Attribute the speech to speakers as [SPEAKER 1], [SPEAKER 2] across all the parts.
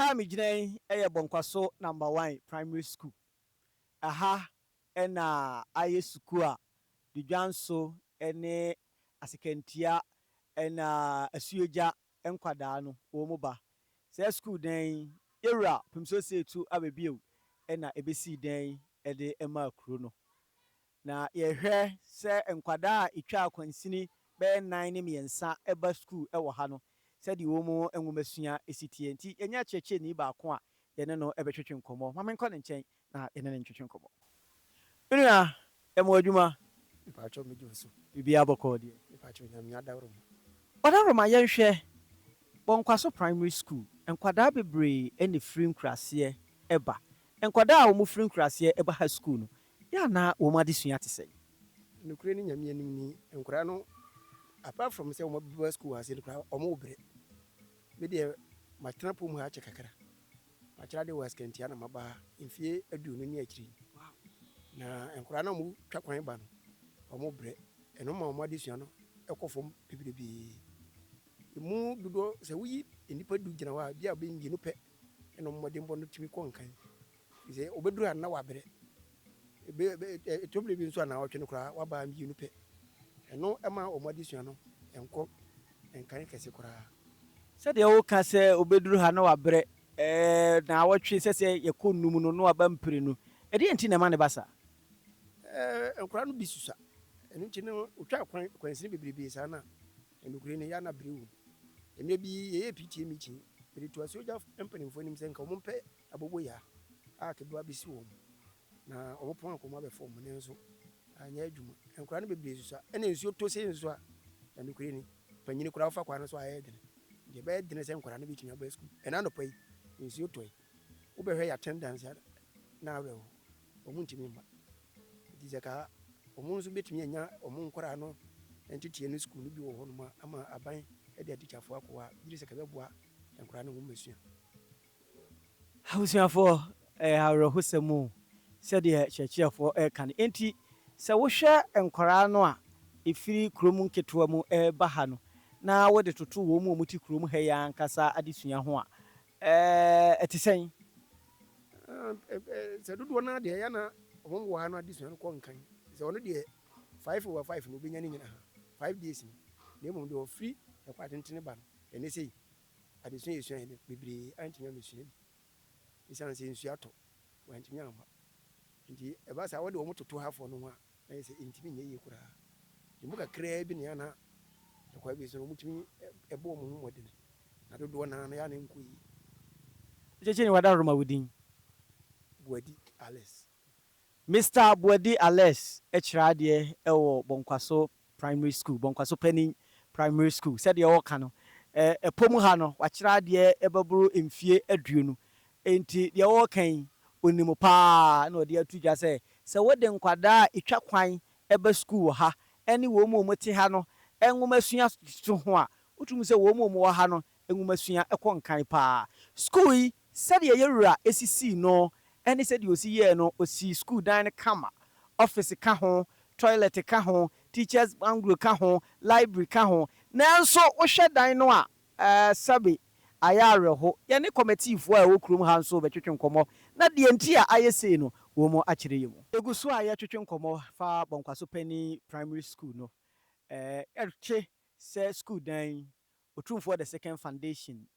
[SPEAKER 1] Ɛha a megyina yi yɛ Bɔnkwaso Number One Primary School. Ɛha na ayɛ sukuu a Dudwanso ne Asekantia na Asuogya nkwadaa no wɔn ba. Saa sukuu dan yi, Yɛwura Pemso Seetu Ababio na ɛbɛsii dan yi de maa kuro no. Na yɛhwɛ sɛ nkwadaa a ɛtwa akwansini bɛyɛ nnan ne mmiɛnsa ba sukuu wɔ ha no, sɛdeɛ wɔn nwomasua si teɛ. Nti yɛanya kyerɛkyerɛni baako a yɛne no bɛtwetwe nkɔmmɔ. Ma menkɔ ne nkyɛn na yɛne no ntwetwe nkɔmmɔ. Me nua, yɛma wo adwuma.
[SPEAKER 2] Mepatwɔ megye wo so.
[SPEAKER 1] Biribiara bɔkɔɔ deɛ?
[SPEAKER 2] Mepatwɔ Nyame adaworoma.
[SPEAKER 1] Ɔdaworoma yɛnhwɛ, Bɔnkwaso Primary School, nkwadaa bebree na ɛfiri nkuraseɛ ba. Nkwadaa a wɔfiri nkuraseɛ ba ha sukuu no, yɛ a na wɔn adesua te sɛn?
[SPEAKER 2] Nokorɛ ne Nyame anim ni, nkwadaa no apart from sɛ wɔba sukuu ase no koraa, wɔbrɛ. Me deɛ matena pom ha akyɛ kakra. Makyerɛ adeɛ wɔ Askantia na maba ha mfeɛ 20 ne akyire yi. Na nkwadaa no a wɔtwa kwan ba no, wɔbrɛ. Ɛno ma wɔn adesua no kɔ fam bebrebee. Emu dodoɔ, sɛ woyi nnipa 10 gyina hɔ a, bi a bɛyɛ mmienu pɛ na wɔn mmɔdenbɔ no tumi kɔ nkan. Firi sɛ wɔbɛduru ha no na wɔabrɛ. Ɛtɔ berɛ bi nso a naawɔtwe no koraa wɔaba mmienu pɛ. Ɛno ma wɔn adesua no nkɔ nkan kɛse koraa.
[SPEAKER 1] Sɛdeɛ woka sɛ ɔbɛduru ha na wabrɛ ɛɛ naawɔtwe sɛ sɛ yɛkɔ nnum no na waba mprenu, ɛdeɛn nti na ɛma no ba saa?
[SPEAKER 2] Ɛɛ nkwadaa no bi susua. Ɛno nti no wɔtwa kwan kwansini bebrebe saa no a, nokorɛ ni ɛyɛ a na berɛ wom. Mmerɛ bi yɛyɛɛ PTA meeting, mede too asuogya mpanimfoɔ anim sɛ nka wɔmpɛ aboboyaa a kebewa bɛsi wɔn mu na wɔpɔn akɔ mu abɛfa wɔn, nanso anyɛ adwuma. Nkwadaa no bebree susua. Ɛna nsuo tɔ sei nso a, na nokorɛ ni, panyini koraa wofa kwan no so a ɛyɛ dene. Nti ɛbɛyɛ dene sɛ nkwadaa no bɛtumi aba sukuu. Ɛna anɔpa yi, nsuo tɔe. Wobɛhwɛ yɛ attendance a na awerɛho. Wɔn ntumi mma. Nti sɛ ka wɔn nso bɛtumi anya wɔn nkwadaa no nteteɛ no sukuu no bi wɔ hɔnom a, ama aban de atikyafoɔ akɔ hɔ a, gyiri sɛ ka ɛbɛboa nkwadaa no nwomasua.
[SPEAKER 1] Abusuafoɔ, ɛyɛ awerɛhosɛm o, sɛdeɛ kyerɛkyerɛfoɔ reka no. Enti sɛ wohwɛ nkwadaa no a ɛfiri kurom nketewa mu reba ha no, na wode toto wɔn a wɔte kurom ha yi ankasa adesua ho a, ɛte sɛn?
[SPEAKER 2] Sɛ dodoɔ no ara deɛ, ɛyɛ a na wɔn wɔ ha no adesua no kɔ nkan. Sɛ ɔno deɛ five over five no ɔbɛnya ne nyinaa, 5 days no. Na mmom deɛ ɔfiri ɛkwan tentene ba no, ɛnɛ sei, adesua a yɛsuaeɛ no, bebree antumi ammɛsua bi. Ɛsiane sɛ nsuo atɔ, wɔantumi amma. Nti ɛba saa wode wɔn toto hafoɔ no ho a, na yɛ sɛ ɛntumi nyɛ yie koraa. Emu kakraa bi na ɛyɛ a na ɛkwan bi so no wɔtumi bɔ wɔn ho mmɔden. Na dodoɔ no ara no ɛyɛ a na ɛnkɔ yie.
[SPEAKER 1] Kyekye Wadaroma wo din?
[SPEAKER 2] Boadi Alex.
[SPEAKER 1] Mr. Boadi Alex kyerɛ adeɛ wɔ Bɔnkwaso Primary School, Bɔnkwaso Panin Primary School. Sɛdeɛ wɔka no, ɛpɔ mu ha no, wakyerɛ adeɛ bɛboro mfie 20. Enti deɛ wɔreka yi, onim paa na ɔde ato dwa sɛ, sɛ wode nkwadaa a ɛtwa kwan ba sukuu wɔ ha ne wɔn a wɔte ha no nwomasua to ho a, wotumi sɛ wɔn a wɔwɔ ha no nwomasua kɔ nkan paa. Sukuu yi, sɛdeɛ yɛwura esisii no ne sɛdeɛ osi yɛɛ no, osii sukuu dan no kama. Office ka ho, toilet ka ho, teachers bungalow ka ho, library ka ho. Nanso wohwɛ dan no a, sɛbe ayɛ awerɛho. Yɛne kɔmɛtiifoɔ a ɛwɔ kurom ha nso bɛtwetwe nkɔmmɔ na deɛ nti a ayɛ sei no, wɔn mu akyerɛ yɛ mu. Egu so a yɛtwetwe nkɔmmɔ fa Bɔnkwaso Panin Primary School no. Ɛte sɛ sukuu dan yi, Otumfoɔ the Second Foundation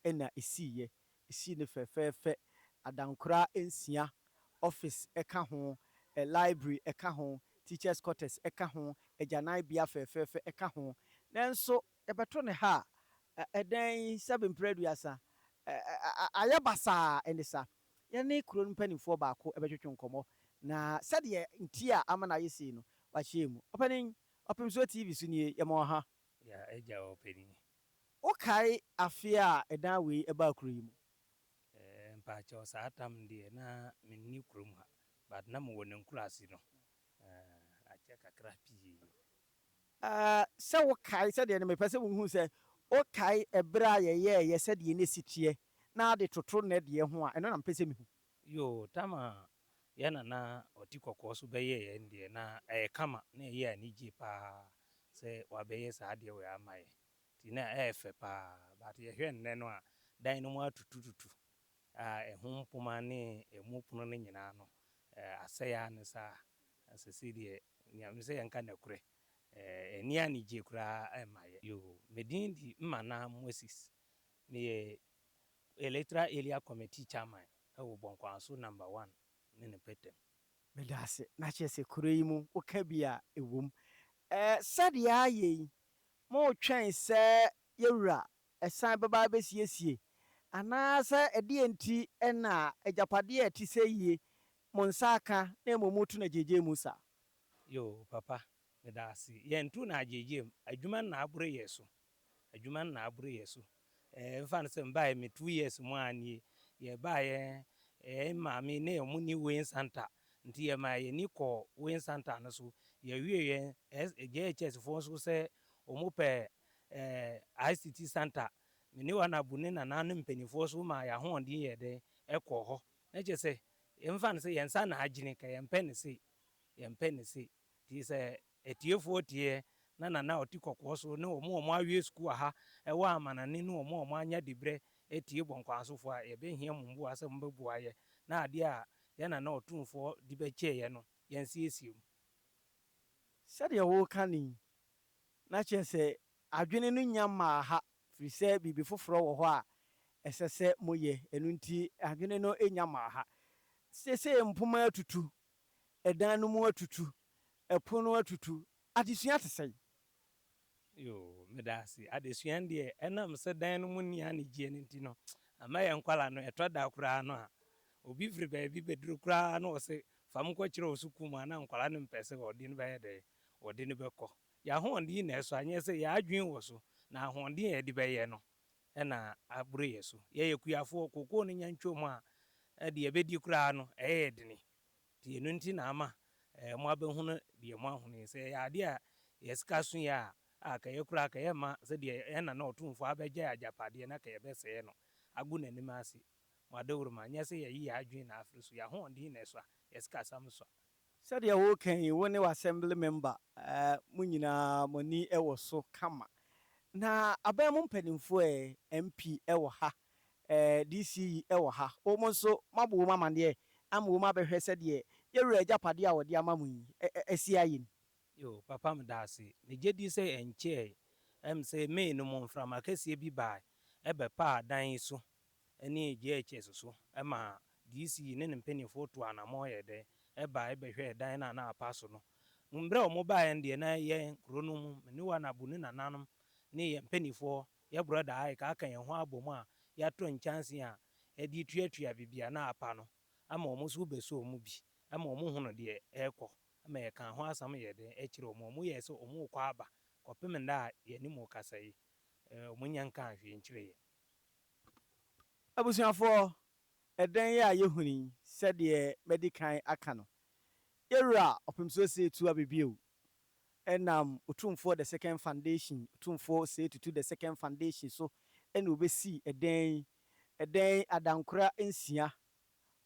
[SPEAKER 1] na esiiɛ. Esii no fɛfɛɛfɛ. Adankora nsia, office ka ho, library ka ho, teachers quarters ka ho, agyananbea fɛfɛɛfɛ ka ho. Nanso yɛbɛto ne ha a, ɛdan yi sɛbe mprɛ 30 ayɛ basaa ne sa. Yɛne kuro no mpanimfoɔ baako bɛtwetwe nkɔmmɔ na sɛdeɛ nti a ama no ayɛ sei no, wakyerɛ mu. Ɔpanin, Ɔpemsoɔ TV so nie, yɛma wo ha.
[SPEAKER 3] Ya agya ɔpanin.
[SPEAKER 1] Wokae afe a ɛdan wei baa kuro yi mu?
[SPEAKER 3] Mpakyɛw saa tam deɛ na menni kurom ha, but na mewɔ ne nkuraase no. Akyɛ kakra pii.
[SPEAKER 1] Sɛ wokae, sɛdeɛ no mepɛ sɛ wohu sɛ wokae ɛberɛ a yɛyɛɛyɛ sɛdeɛ ne si teɛ na ade toto nnɛ deɛ ho a, ɛno na mepɛ sɛ mehu.
[SPEAKER 3] Yo, tam a yɛn nana ɔte kɔkɔɔ so bɛyɛɛ yɛn deɛ na ɛyɛ kama na ɛyɛ anigye paa sɛ wabɛyɛ saa adeɛ wei ama yɛn. Nti na ɛyɛ fɛ paa, but yɛhwɛ nnɛ no a, dan no mu atutututu. A ɛho mpoma ne ɛmu pono no nyinaa no, asɛe ara ne saa. Na sɛsei deɛ, nea mesɛ yɛnka nokorɛ, ɛnni anigyeɛ koraa mma yɛ. Yoo, me din de Mmana Moses. Meyɛ Electoral Area Committee Chairman wɔ Bɔnkwanso Number One ne ne mpɛtam.
[SPEAKER 1] Meda ase. Na kyerɛ sɛ kuro yi mu woka bi a ɛwom. Sɛdeɛ ayɛ yi, moretwɛn sɛ yɛwura san bɛba abɛsiesie? Anaasɛ ɛdeɛn nti na agyapadeɛ a ɛte sɛ yie mo nsa aka na mmom moto no agyeegyee mu saa?
[SPEAKER 3] Yoo papa meda ase. Yɛnto no agyeegyee mu. Adwuma no na aboro yɛ so. Adwuma no na aboro yɛ so. Ɛɛ mfa no sɛ mebaeɛ me 2 years mu a nie. Yɛbaeɛ yɛn maame ne ɔmo ni Wayne Center nti yɛmaa yɛn ani kɔɔ Wayne Center no so. Yɛwie yɛn JHS foɔ nso sɛ ɔmo pɛ ICT Center. Me ne Wanabu ne nananom mpanimfoɔ so ma yɛn ahoɔden yɛ dɛn ɛkɔɔ hɔ. Na kyerɛ sɛ yɛmfa no sɛ yɛn nsa na agyene ka yɛmpɛ ne sei, yɛmpɛ ne sei. Nti sɛ atiefoɔ tie na nana ɔte kɔkɔɔ so ne wɔn a wɔn awie sukuu wɔ ha ɛwɔ amanane ne wɔn a wɔn anya dibrɛ etie Bɔnkwansofoɔ a, yɛbɛhia mo mboa sɛ mobɛboa yɛ na adeɛ a yɛn nana ɔtumfoɔ de bɛkyɛɛ yɛ no, yɛnsiesie mu.
[SPEAKER 1] Sɛdeɛ woreka no yi, na kyerɛ sɛ adwene no nya mmaa ha, firi sɛ biribi foforɔ wɔ hɔ a ɛsɛ sɛ moyɛ. Ɛno nti adwene no nya mmaa ha. Seesei mpoma atutu, ɛdan no mu atutu, ɛpono atutu. Adesua te sɛn?
[SPEAKER 3] Yoo, meda ase. Adesua no deɛ, ɛnam sɛ dan no mu nni anigyeɛ no nti no, ama yɛn nkwala no, ɛtɔ da koraa no a, obi firi baabi bɛduru koraa na ɔse fa me kɔkyerɛ wo sukuu mu a, na nkwala no mpɛ sɛ wɔde no bɛyɛ dɛn, wɔde no bɛkɔ. Yɛn ahoɔden na ɛsɔ, anyɛ sɛ yɛn adwene wɔ so, na ahoɔden a yɛde bɛyɛ no ɛna aboro yɛ so. Yɛyɛ kuafoɔ, kokoo no nya ntwom a, ɛde yɛbɛdi koraa no, ɛyɛ yɛ dene. Nti ɛno nti na ama mo abɛhunu deɛ mo ahunu yi. Sɛ ɛyɛ adeɛ a yɛ sika so yɛ a, kɛyɛ koraa kɛyɛ ma sɛdeɛ yɛn nana ɔtumfoɔ abɛgya yɛ agyapadeɛ na kɛyɛ bɛsɛe no agu n'anim ase. Mo adawuruma, nyɛ sɛ yɛyi yɛn adwene na afiri so, yɛn ahoɔden na ɛsɔ a, yɛ sikasɛm so a.
[SPEAKER 1] Sɛdeɛ woreka yi, wo ne w'assembly member, mo nyinaa mo ani wɔ so kama. Na aban mu mpanimfoɔ ɛ, MP wɔ ha, DCE wɔ ha. Wɔn nso moabɔ wɔn amanneɛ ama wɔn abɛhwɛ sɛdeɛ yɛwura agyapadeɛ a wɔde ama mo yi asi ayɛ ni.
[SPEAKER 3] Yo, papa, meda ase. Megye di sɛ ɛnkyɛe sɛ May no mu mframa kɛseɛ bi baa ɛbɛpaa dan yi so ne JHS so ma DC ne ne mpanimfoɔ to anammɔn yɛ dɛn ɛbaa ɛbɛhwɛɛ dan no a na apa so no. Mmerɛ a wɔn baeɛ no deɛ, na yɛn kuro no mu, me ne Wanabu ne nananom ne yɛn mpanimfoɔ, yɛ brother Ike aka yɛn ho abɔ mu a yɛatɔ nkyɛnsee a yɛde tuatua biribi a na apa no ama wɔn nso bɛsɔ wɔn bi ama wɔn hunu deɛ ɛrekɔ ama yɛka ho asɛm yɛ dɛn ɛkyerɛ wɔn. Wɔn yɛ sɛ wɔn rekɔ aba kɔpem nda a yɛne mu kasa yi, wɔn nya nka hwee nkyerɛ yɛn.
[SPEAKER 1] Abusuafoɔ, ɛdan yi a yɛhunu yi, sɛdeɛ madi kan aka no, yɛwura Ɔpemsoɔ Osei Tutu Ababio ɛnam Otumfoɔ the Second Foundation, Otumfoɔ Osei Tutu the Second Foundation so ɛna obɛsii ɛdan yi. Ɛdan adankora nsia,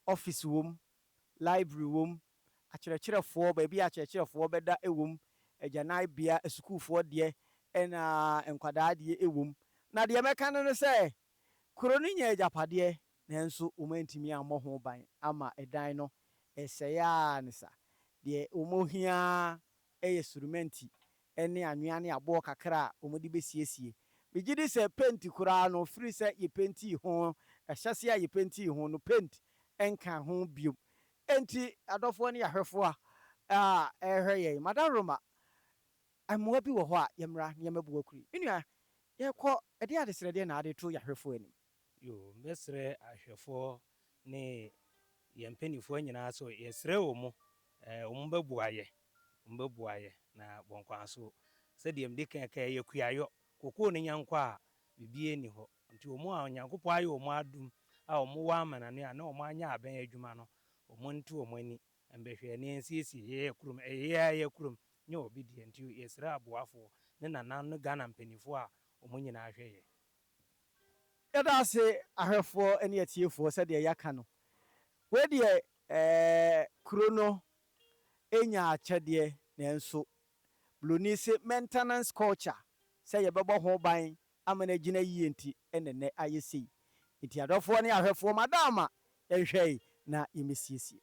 [SPEAKER 1] office wom, library wom, akyerɛkyerɛfoɔ baabi a akyerɛkyerɛfoɔ bɛda wom, agyananbea asukuufoɔ deɛ ɛna nkwadaa deɛ wom. Na deɛ mɛka no ne sɛ kuro no nya agyapadeɛ, nanso wɔn antumi ammɔ ho ban ama ɛdan no ɛsɛe a ne sa. Deɛ wɔn hia yɛ surumɛnti ne anwea ne aboɔ kakra a wɔde bɛsiesie. Megye di sɛ paint koraa no, firi sɛ yɛpaintii ho, ɛhyɛseɛ a yɛpaintii ho no, paint nka ho biom. Enti adɔfoɔ ne ahwɛfoɔ a ɛrehwɛ yɛn, Madam Roma, mmoa bi wɔ hɔ a yɛmmra na yɛmmɛboa kuro yi. Me nua, yɛkɔ ɛde adesrɛdeɛ na ade to yɛahwɛfoɔ anim.
[SPEAKER 3] Yo, mbɛsrɛ ahwɛfoɔ ne yɛn mpanimfoɔ nyinaa so, yɛsrɛ wɔ mu wɔn bɛboa yɛ, wɔn bɛboa yɛ na Bɔnkwan so. Sɛdeɛ mede kan ka, yɛ kuayɔ kokoo no nya nkɔ a, biribiara nni hɔ. Nti wɔn a Onyankopɔn ayɛ wɔn adum a wɔn wɔ amanane a na wɔn anya abɛn adwuma no, wɔn nto wɔn ani mbɛhwɛ ne nsiesie yɛyɛ kurom, ɛyɛ yɛ kurom nyɛ obi deɛ. Nti yɛsrɛ aboafoɔ ne nananom ne Ghana mpanimfoɔ a wɔn nyinaa hwɛ yɛ.
[SPEAKER 1] Yɛda ase, ahwɛfoɔ ne atiefoɔ. Sɛdeɛ yɛaka no, wei deɛ kuro no ɛnya akyɛdeɛ, nanso Buroni se maintenance culture sɛ yɛbɛbɔ ho ban ama no agyina yie, nti ɛna nnɛ ayɛ sei. Nti adɔfoɔ ne ahwɛfoɔ, madaama, yɛnhwɛ yi na yɛmmɛsiesie.